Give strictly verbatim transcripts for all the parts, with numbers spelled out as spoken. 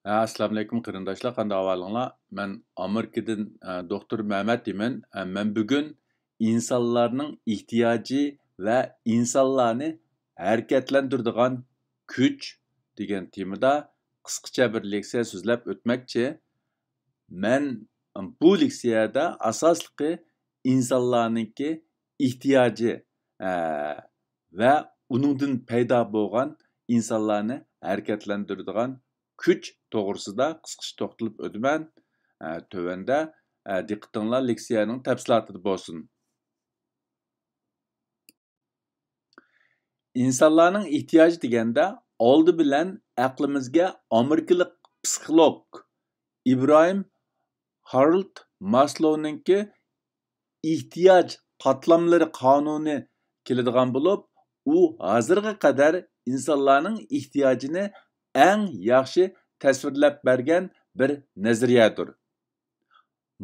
ھە، ئەسسالامۇئەلەيكۇم قېرىنداشلار، قانداق ئەھۋالىڭلار؟ مەن ئامېرىكىدىن، ئە، دوختۇر مەمەت دېمەن. ئە، مەن بۈگۈن ئىنسانلارنىڭ ئېھتىياجى ۋە ئىنسانلارنى ھەرىكەتلەندۈرىدىغان كۈچ دېگەن تېمىدا قىسقىچە بىر لېكسىيە سۆزلەپ ئۆتمەكچى. مەن بۇ لېكسىيەدە ئاساسلىقى ئىنسانلارنىڭكى ئېھتىياجى، ئە، ۋە ئۇنىڭدىن پەيدا بولغان ئىنسانلارنى ھەرىكەتلەندۈرىدىغان كۈچ توغرىسىدا قىسقىچە توختىلىپ ئۆتىمەن. ئە، تۆۋەندە، ئە، دىققىتىڭلار لېكسىيەنىڭ تەپسىلاتىدا بولسۇن. ئىنسانلارنىڭ ئېھتىياجى دېگەندە، ئالدى بىلەن ئەقلىمىزگە ئامېرىكىلىق پسىخولوگ ئىبراھىم خالد ماسلونىڭكى ئېھتىياج قاتلاملىرى قانۇنى كېلىدىغان بولۇپ، ئۇ ھازىرغا قەدەر ئىنسانلارنىڭ ئېھتىياجىنى ئەڭ ياخشى تەسۋىرلەپ بەرگەن بىر نەزەرىيەدۇر.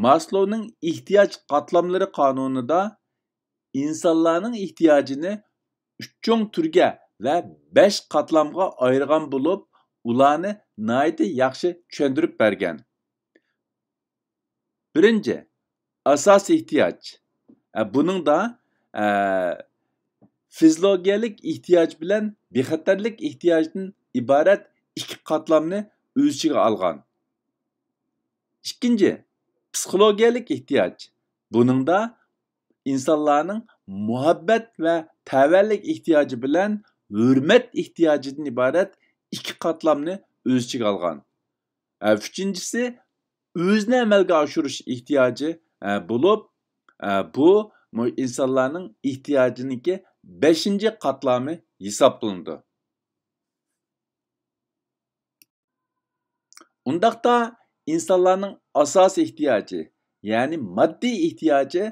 ماسلونىڭ ئېھتىياج قاتلاملىرى قانۇنىدا ئىنسانلارنىڭ ئېھتىياجىنى ئۈچ چوڭ تۈرگە ۋە بەش قاتلامغا ئايرىغان بولۇپ، ئۇلارنى ناھايىتى ياخشى چۈشەندۈرۈپ بەرگەن. بىرىنچى، ئاساسىي ئېھتىياج. ئە، بۇنىڭدا، ئە، فىزىولوگىيەلىك ئېھتىياج بىلەن بىخەتەرلىك ئېھتىياجدىن ئىبارەت ئىككى قاتلامنى ئۆز ئىچىگە ئالغان. ئىككىنچى، پسىخولوگىيەلىك ئېھتىياج. بۇنىڭدا ئىنسانلارنىڭ مۇھەببەت ۋە تەۋەلىك ئېھتىياجى بىلەن ھۆرمەت ئېھتىياجىدىن ئىبارەت ئىككى قاتلامنى ئۆز ئىچىگە ئالغان. ئە، ئۈچىنچىسى، ئۆزىنى ئەمەلگە ئاشۇرۇش ئېھتىياجى، ئە، بولۇپ، ئە، بۇ مۇ-، ئىنسانلارنىڭ ئېھتىياجىنىڭكى بەشىنچى قاتلامى ھېسابلىنىدۇ. ئۇنداقتا ئىنسانلارنىڭ ئاساسىي ئېھتىياجى، يەنى ماددىي ئېھتىياجى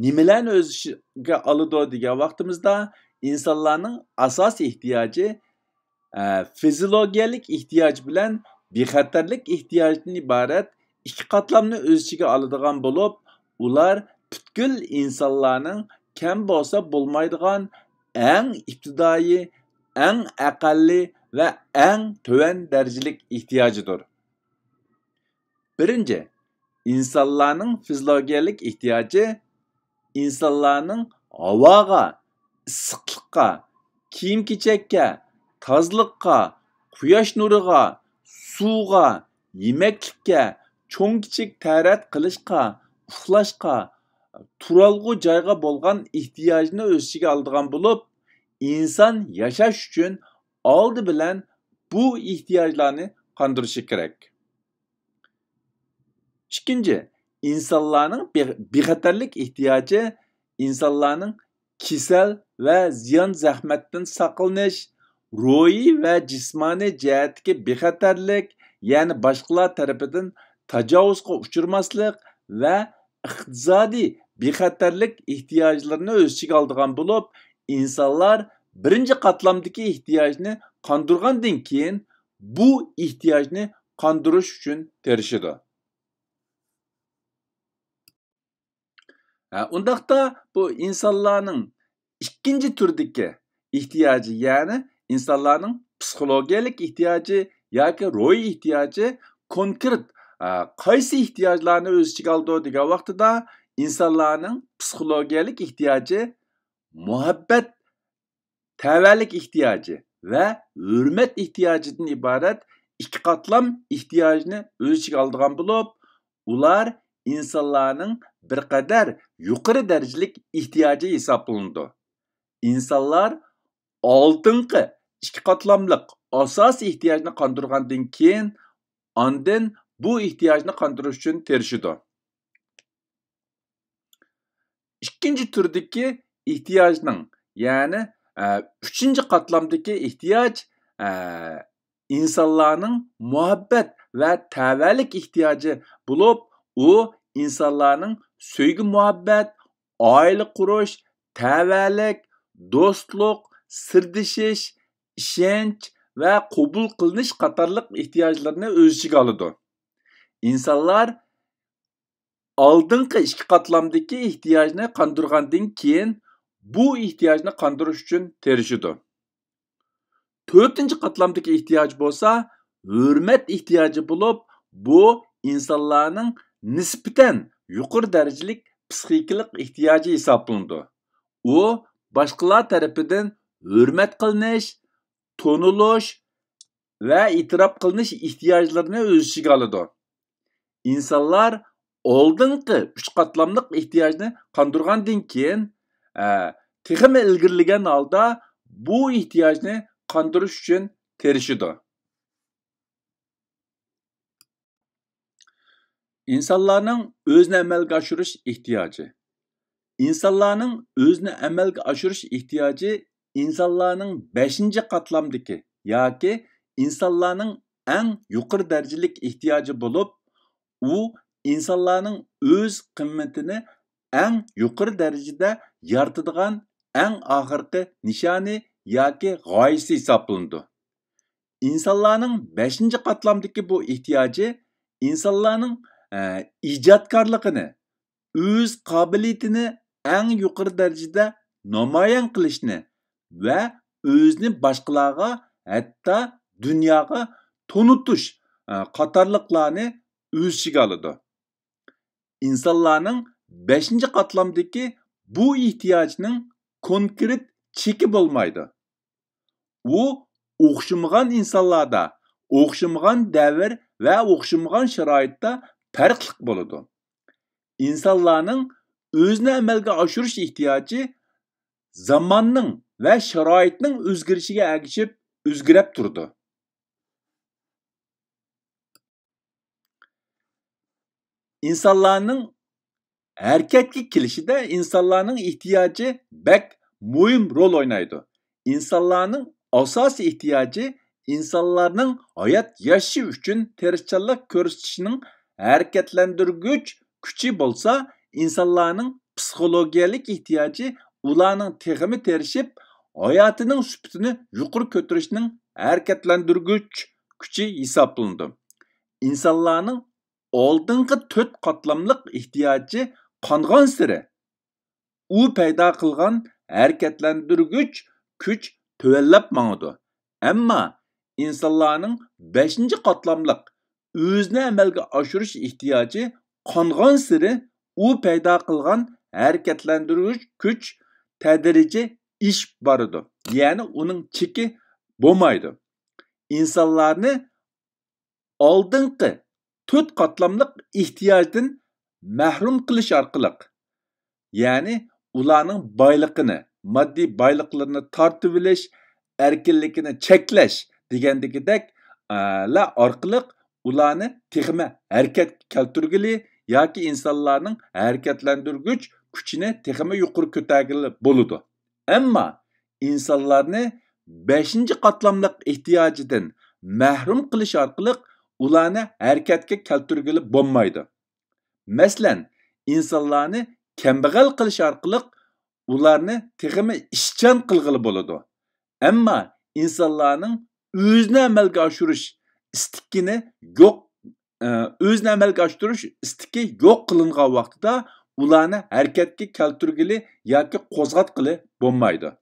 نېمىلەرنى ئۆز ئىچىگە ئالىدۇ دېگەن ۋاقتىمىزدا، ئىنسانلارنىڭ ئاساسىي ئېھتىياجى، ئە، فىزىولوگىيەلىك ئېھتىياج بىلەن بىخەتەرلىك ئېھتىياجىدىن ئىبارەت ئىككى قاتلامنى ئۆز ئىچىگە ئالىدىغان بولۇپ، ئۇلار پۈتكۈل ئىنسانلارنىڭ كەم بولسا بولمايدىغان ئەڭ ئىپتىدائىي، ئەڭ ئەقەللىي ۋە ئەڭ تۆۋەن دەرىجىلىك ئېھتىياجىدۇر. بىرىنچى، ئىنسانلارنىڭ فىزىولوگىيەلىك ئېھتىياجى ئىنسانلارنىڭ ھاۋاغا، ئىسسىقلىققا، كىيىم-كېچەككە، تازىلىققا، قۇياش نۇرىغا، سۇغا، يېمەكلىككە، چوڭ-كىچىك تەرەت قىلىشقا، ئۇخلاشقا، تۇرالغۇ جايغا بولغان ئېھتىياجنى ئۆز ئىچىگە ئالىدىغان بولۇپ، ئىنسان ياشاش ئۈچۈن ئالدى بىلەن بۇ ئېھتىياجلارنى قاندۇرۇشى كېرەك. ئىككىنچى، ئىنسانلارنىڭ بىخ-، بىخەتەرلىك ئېھتىياجى ئىنسانلارنىڭ كېسەل ۋە زىيان زەخمەتتىن ساقلىنىش، روھىي ۋە جىسمانىي جەھەتتىكى بىخەتەرلىك، يەنى باشقىلار تەرىپىدىن تاجاۋۇزغا ئۇچرىماسلىق ۋە ئىقتىسادىي بىخەتەرلىك ئېھتىياجلىرىنى ئۆز ئىچىگە ئالىدىغان بولۇپ، ئىنسانلار بىرىنچى قاتلامدىكى ئېھتىياجنى قاندۇرغاندىن كېيىن، بۇ ئېھتىياجنى قاندۇرۇش ئۈچۈن تىرىشىدۇ. ھە، ئۇنداقتا بۇ ئىنسانلارنىڭ ئىككىنچى تۈردىكى ئېھتىياجى، يەنى ئىنسانلارنىڭ پسىخولوگىيەلىك ئېھتىياجى ياكى روھىي ئېھتىياجى كونكرېت، ئە، قايسى ئېھتىياجلارنى ئۆز ئىچىگە ئالىدۇ دېگەن ۋاقتىدا، ئىنسانلارنىڭ پسىخولوگىيەلىك ئېھتىياجى مۇھەببەت، تەۋەلىك ئېھتىياجى ۋە ھۆرمەت ئېھتىياجىدىن ئىبارەت ئىككى قاتلام ئېھتىياجنى ئۆز ئىچىگە ئالىدىغان بولۇپ، ئۇلار ئىنسانلارنىڭ بىر قەدەر يۇقىرى دەرىجىلىك ئېھتىياجى ھېسابلىنىدۇ. ئىنسانلار ئالدىنقى ئىككى قاتلاملىق ئاساسىي ئېھتىياجنى قاندۇرغاندىن كېيىن، ئاندىن بۇ ئېھتىياجنى قاندۇرۇش ئۈچۈن تىرىشىدۇ. ئىككىنچى تۈردىكى ئېھتىياجنىڭ، يەنى، ئە، ئۈچىنچى قاتلامدىكى ئېھتىياج، ئە، ئىنسانلارنىڭ مۇھەببەت ۋە تەۋەلىك ئېھتىياجى بولۇپ، ئۇ ئىنسانلارنىڭ سۆيگۈ مۇھەببەت، ئائىلە قۇرۇش، تەۋەلىك، دوستلۇق، سىردىشىش، ئىشەنچ ۋە قوبۇل قىلىنىش قاتارلىق ئېھتىياجلىرىنى ئۆز ئىچىگە ئالىدۇ. ئىنسانلار ئالدىنقى ئىككى قاتلامدىكى ئېھتىياجنى قاندۇرغاندىن كېيىن، بۇ ئېھتىياجنى قاندۇرۇش ئۈچۈن تىرىشىدۇ. تۆتىنچى قاتلامدىكى ئېھتىياج بولسا ھۆرمەت ئېھتىياجى بولۇپ، بۇ ئىنسانلارنىڭ نىسبەتەن يۇقىرى دەرىجىلىك پسىخىكىلىق ئېھتىياجى ھېسابلىنىدۇ. ئۇ باشقىلار تەرىپىدىن ھۆرمەت قىلىنىش، تونۇلۇش ۋە ئېتىراپ قىلىنىش ئېھتىياجلىرىنى ئۆز ئىچىگە ئالىدۇ. ئىنسانلار ئالدىنقى ئۈچ قاتلاملىق ئېھتىياجنى قاندۇرغاندىن كېيىن، ئە، تېخىمۇ ئىلگىرىلىگەن ھالدا بۇ ئېھتىياجنى قاندۇرۇش ئۈچۈن تىرىشىدۇ. ئىنسانلارنىڭ ئۆزىنى ئەمەلگە ئاشۇرۇش ئېھتىياجى. ئىنسانلارنىڭ ئۆزىنى ئەمەلگە ئاشۇرۇش ئېھتىياجى ئىنسانلارنىڭ بەشىنچى قاتلامدىكى ياكى ئىنسانلارنىڭ ئەڭ يۇقىرى دەرىجىلىك ئېھتىياجى بولۇپ، ئۇ ئىنسانلارنىڭ ئۆز قىممىتىنى ئەڭ يۇقىرى دەرىجىدە يارىتىدىغان ئەڭ ئاخىرقى نىشانى ياكى غايىسى ھېسابلىنىدۇ. ئىنسانلارنىڭ بەشىنچى قاتلامدىكى بۇ ئېھتىياجى ئىنسانلارنىڭ، ئە، ئىجادكارلىقىنى، ئۆز قابىلىيىتىنى ئەڭ يۇقىرى دەرىجىدە نامايان قىلىشنى ۋە ئۆزىنى باشقىلارغا، ھەتتا دۇنياغا تونۇتۇش، ئە، قاتارلىقلارنى ئۆز ئىچىگە ئالىدۇ. ئىنسانلارنىڭ بەشىنچى قاتلامدىكى بۇ ئېھتىياجنىڭ كونكرېت چېكى بولمايدۇ. ئۇ ئوخشىمىغان ئىنسانلاردا، ئوخشىمىغان دەۋر ۋە ئوخشىمىغان شارائىتتا پەرقلىق بولىدۇ. ئىنسانلارنىڭ ئۆزىنى ئەمەلگە ئاشۇرۇش ئېھتىياجى زاماننىڭ ۋە شارائىتنىڭ ئۆزگىرىشىگە ئەگىشىپ ئۆزگىرەپ تۇرىدۇ. ئىنسانلارنىڭ ھەرىكەتكە كېلىشىدە ئىنسانلارنىڭ ئېھتىياجى بەك مۇھىم رول ئوينايدۇ. ئىنسانلارنىڭ ئاساسىي ئېھتىياجى ئىنسانلارنىڭ ھايات ياشىشى ئۈچۈن تىرىشچانلىق كۆرسىتىشىنىڭ ھەرىكەتلەندۈرگۈچ كۈچى بولسا، ئىنسانلارنىڭ پسىخولوگىيەلىك ئېھتىياجى ئۇلارنىڭ تېخىمۇ تىرىشىپ، ھاياتىنىڭ سۈپىتىنى يۇقىرى كۆتۈرۈشنىڭ ھەرىكەتلەندۈرگۈچ كۈچى ھېسابلىنىدۇ. ئىنسانلارنىڭ ئالدىنقى تۆت قاتلاملىق ئېھتىياجى قانغانسېرى، ئۇ پەيدا قىلغان ھەرىكەتلەندۈرگۈچ كۈچ تۆۋەنلەپ ماڭىدۇ. ئەمما ئىنسانلارنىڭ بەشىنچى قاتلاملىق ئۆزىنى ئەمەلگە ئاشۇرۇش ئېھتىياجى قانغانسېرى، ئۇ پەيدا قىلغان ھەرىكەتلەندۈرگۈچ كۈچ تەدرىجىي ئېشىپ بارىدۇ. يەنى ئۇنىڭ چېكى بولمايدۇ. ئىنسانلارنى ئالدىنقى تۆت قاتلاملىق ئېھتىياجدىن مەھرۇم قىلىش ئارقىلىق، يەنى ئۇلارنىڭ بايلىقىنى، ماددىي بايلىقلىرىنى تارتىۋېلىش، ئەركىنلىكىنى چەكلەش دېگەندىكىدەك، ئە، لار ئارقىلىق ئۇلارنى تېخىمۇ ھەرىكەتكە كەلتۈرگىلى ياكى ئىنسانلارنىڭ ھەرىكەتلەندۈرگۈچ كۈچىنى تېخىمۇ يۇقىرى كۆتەرگىلى بولىدۇ. ئەمما ئىنسانلارنى بەشىنچى قاتلاملىق ئېھتىياجىدىن مەھرۇم قىلىش ئارقىلىق ئۇلارنى ھەرىكەتكە كەلتۈرگىلى بولمايدۇ. مەسىلەن، ئىنسانلارنى كەمبەغەل قىلىش ئارقىلىق ئۇلارنى تېخىمۇ ئىشچان قىلغىلى بولىدۇ. ئەمما ئىنسانلارنىڭ ئۆزىنى ئەمەلگە ئاشۇرۇش ئىستىكىنى يوق، ئە، ئۆزىنى ئەمەلگە ئاشۇرۇش ئىستىكى يوق قىلىنغان ۋاقتىدا ئۇلارنى ھەرىكەتكە كەلتۈرگىلى ياكى قوزغاتقىلى بولمايدۇ.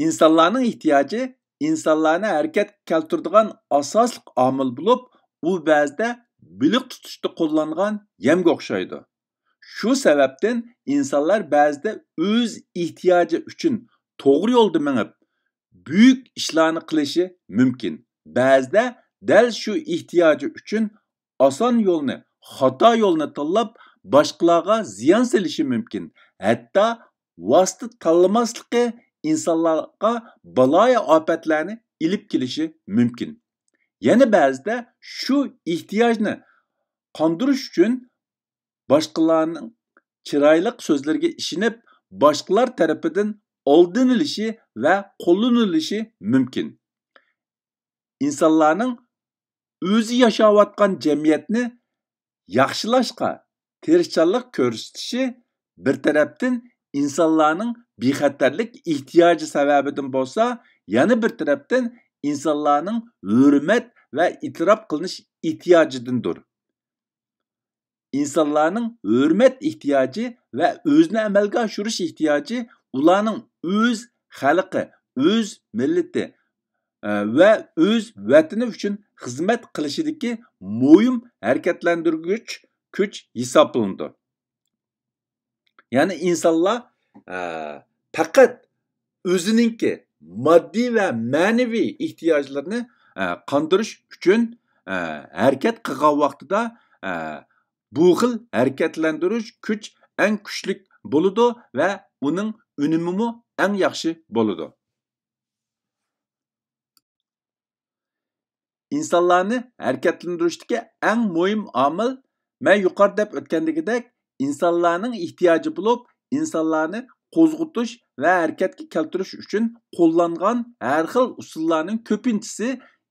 ئىنسانلارنىڭ ئېھتىياجى ئىنسانلارنى ھەرىكەتكە كەلتۈرىدىغان ئاساسلىق ئامىل بولۇپ، ئۇ بەزىدە بېلىق تۇتۇشتا قوللانغان يەمگە ئوخشايدۇ. شۇ سەۋەبتىن ئىنسانلار بەزىدە ئۆز ئېھتىياجى ئۈچۈن توغرا يولدا مېڭىپ، بۈيۈك ئىشلارنى قىلىشى مۇمكىن. بەزىدە دەل شۇ ئېھتىياجى ئۈچۈن ئاسان يولنى، خاتا يولنى تاللاپ، باشقىلارغا زىيان سېلىشى مۇمكىن. ھەتتا ۋاسىتە تاللىماسلىقى ئىنسانلارغا بالايىئاپەتلەرنى ئېلىپ كېلىشى مۇمكىن. يەنە بەزىدە شۇ ئېھتىياجنى قاندۇرۇش ئۈچۈن باشقىلارنىڭ چىرايلىق سۆزلىرىگە ئىشىنىپ، باشقىلار تەرىپىدىن ئالدىنىلىشى ۋە قوللىنىلىشى مۇمكىن. ئىنسانلارنىڭ ئۆزى ياشاۋاتقان جەمئىيەتنى ياخشىلاشقا تىرىشچانلىق كۆرسىتىشى بىر تەرەپتىن ئىنسانلارنىڭ بىخەتەرلىك ئېھتىياجى سەۋەبىدىن بولسا، يەنە بىر تەرەپتىن ئىنسانلارنىڭ ھۆرمەت ۋە ئېتىراپ قىلىنىش ئېھتىياجىدىندۇر. ئىنسانلارنىڭ ھۆرمەت ئېھتىياجى ۋە ئۆزىنى ئەمەلگە ئاشۇرۇش ئېھتىياجى ئۇلارنىڭ ئۆز خەلقى، ئۆز مىللىتى، ئە، ۋە ئۆز ۋەتىنى ئۈچۈن خىزمەت قىلىشىدىكى مۇھىم ھەرىكەتلەندۈرگۈچ كۈچ ھېسابلىنىدۇ. يەنى ئىنسانلار، ئە، پەقەت ئۆزىنىڭكى ماددىي ۋە مەنىۋى ئېھتىياجلىرىنى، ئە، قاندۇرۇش ئۈچۈن، ئە، ھەرىكەت قىلغان ۋاقتىدا، ئە، بۇ خىل ھەرىكەتلەندۈرۈش كۈچ ئەڭ كۈچلۈك بولىدۇ ۋە ئۇنىڭ ئۈنۈمىمۇ ئەڭ ياخشى بولىدۇ. ئىنسانلارنى ھەرىكەتلەندۈرۈشتىكى ئەڭ مۇھىم ئامىل، مەن يۇقىرىدا دەپ ئۆتكەندىكىدەك، ئىنسانلارنىڭ ئېھتىياجى بولۇپ، ئىنسانلارنى قوزغىتىش ۋە ھەرىكەتكە كەلتۈرۈش ئۈچۈن قوللانغان ھەر خىل ئۇسۇللارنىڭ كۆپىنچىسى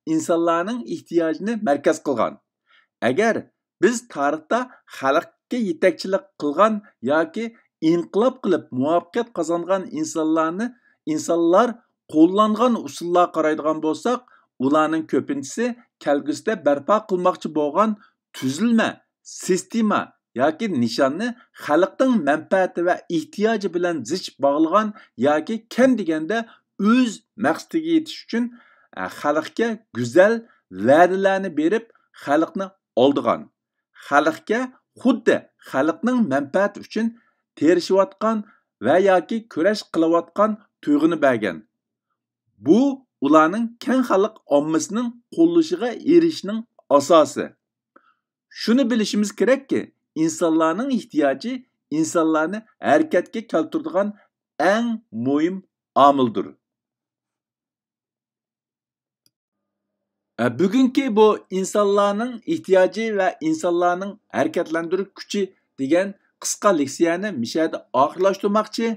ئىنسانلارنىڭ ئېھتىياجىنى مەركەز قىلغان. ئەگەر بىز تارىختا خەلقكە يېتەكچىلىك قىلغان ياكى ئىنقىلاب قىلىپ مۇۋەپپەقىيەت قازانغان ئىنسانلارنى، ئىنسانلار قوللانغان ئۇسۇللارغا قارايدىغان بولساق، ئۇلارنىڭ كۆپىنچىسى كەلگۈسىدە بەرپا قىلماقچى بولغان تۈزۈلمە، سىستېما ياكى نىشاننى خەلقنىڭ مەنپەئەتى ۋە ئېھتىياجى بىلەن زىچ باغلىغان ياكى كەم دېگەندە ئۆز مەقسىتىگە يېتىش ئۈچۈن، ئە، خەلقكە گۈزەل ۋەدىلەرنى بېرىپ، خەلقنى ئالدىغان. خەلقكە خۇددى خەلقنىڭ مەنپەئەتى ئۈچۈن تىرىشىۋاتقان ۋە ياكى كۈرەش قىلىۋاتقان تۇيغۇنى بەرگەن. بۇ ئۇلارنىڭ كەڭ خەلق ئاممىسىنىڭ قوللىشىغا ئېرىشىشنىڭ ئاساسى. شۇنى بىلىشىمىز كېرەككى، ئىنسانلارنىڭ ئېھتىياجى ئىنسانلارنى ھەرىكەتكە كەلتۈرىدىغان ئەڭ مۇھىم ئامىلدۇر. ئە، بۈگۈنكى بۇ ئىنسانلارنىڭ ئېھتىياجى ۋە ئىنسانلارنىڭ ھەرىكەتلەندۈرۈش كۈچى دېگەن قىسقا لېكسىيەنى مىشەدە ئاخىرلاشتۇرماقچى.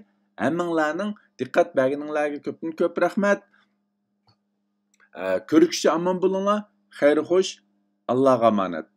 ھەممىڭلارنىڭ دىققەت بەرگىنىڭلارگە كۆپتىن كۆپ رەھمەت. ئە، كۆرۈشكىچە ئامان بولۇڭلار. خەير خوش. ئاللاغا ئامانەت.